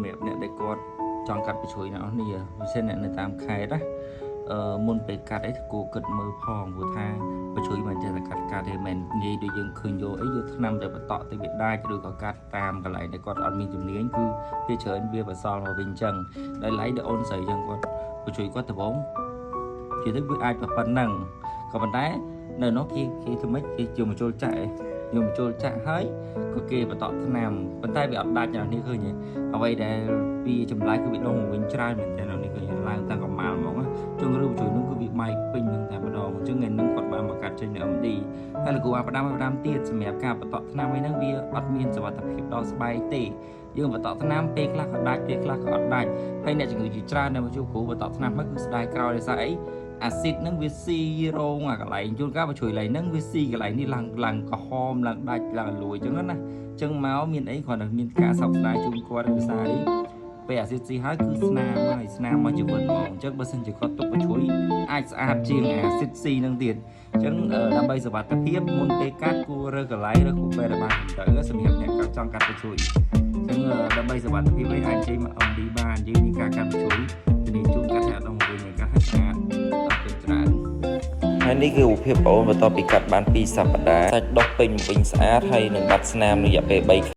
សម្រាប់អ្នកដែលគាត់ចង់កាត់បញ្ជ្រួយអ្នកនរគ្នាពិសេសអ្នកនៅតាមខេត្តណាមុនពេលកាត់អីគួរគិតមើលផងព្រោះថាបញ្ជ្រួយមិនចេះតែកាត់កាត់ទេមិននិយាយដូចយើងឃើញយកអីយកថ្នាំទៅបន្តក់ទៅវាដាច់ឬក៏កាត់តាមកន្លែងដែលគាត់អត់មានជំនាញគឺវាច្រើនវាបន្សល់មកវិញអញ្ចឹងដោយឡែកដល់អូនស្រីអញ្ចឹងគាត់បញ្ជ្រួយគាត់ដំបងនិយាយទៅវាអាចប៉ុណ្ណឹងក៏ប៉ុន្តែនៅនោះគេគេធ្វើម៉េចគេយកមកចូលចាក់ឯងយកមកចូលចាក់ហើយក៏គេបន្តក់ថ្នាំប៉ុន្តែវាអត់ដាច់អ្នកនេះឃើញទេអ្វីដែលវាចម្លែកគឺវាដុះមកវិញច្រើនមែនតើអ្នកនេះឃើញឡើងតាំងកម្មាល់ហ្មងជងឬបញ្ជួយនោះគឺវាបែកពេញនឹងតែម្ដងអញ្ចឹងថ្ងៃហ្នឹងគាត់បានមកកាត់ចេញនៅ MD ហើយលោកគ្រូបានផ្ដាំឲ្យផ្ដាំទៀតសម្រាប់ការបន្តក់ថ្នាំអីហ្នឹងវាអត់មានសុវត្ថិភាពដល់ស្បែកទេយើងបន្តក់ថ្នាំពេលខ្លះក៏ដាច់ពេលខ្លះក៏អត់ដាច់ហើយអ្នកជំងឺជាច្រើនដែលមកជួបគ្រូបន្តក់ថ្នាំហើយគឺស្ដាយក្រោយដោយសារអីអាស៊ីតហ្នឹងវាស៊ីរោងអាកន្លែងជួនកាលមកជួយកន្លែងហ្នឹងវាស៊ីកន្លែងនេះឡើងឡើងក្រហមឡើងដាច់ឡើងលួយអញ្ចឹងណាអញ្ចឹងមកមានអីគ្រាន់តែមានការសោកស្ដាយជូនគាត់ដោយសារអីពេលអាស៊ីតស៊ីហើយគឺស្នាមហើយស្នាមមកជីវិតហ្មងអញ្ចឹងបើសិនជាគាត់ទុកបញ្ជ្រួយអាចស្អាតជាងអាស៊ីតស៊ីហ្នឹងទៀតអញ្ចឹងដើម្បីសុវត្ថិភាពមុនពេលកាត់គួររើសកន្លែងឬគ្រូពេទ្យឲ្យបានត្រឹមត្រូវសម្រាប់អ្នកកាត់ចង់កាត់បញ្ជ្រួយអញ្ចឹងដើម្បីសុវត្ថិភាពអីអាចជិះមក MD បានយើងមានការកាត់បញ្ជ្រួយធានាជូនកាត់ឲ្យអត់ដល់វិញកាត់ឲ្យស្អាតអត់ទៅច្រើន។ ហើយនេះគឺរូបភាពបងប្អូនបន្ទាប់ពីកាត់បាន2សប្តាហ៍សាច់ដុះពេញវិញស្អាតហើយនឹងបាត់ស្នាមរយៈពេល3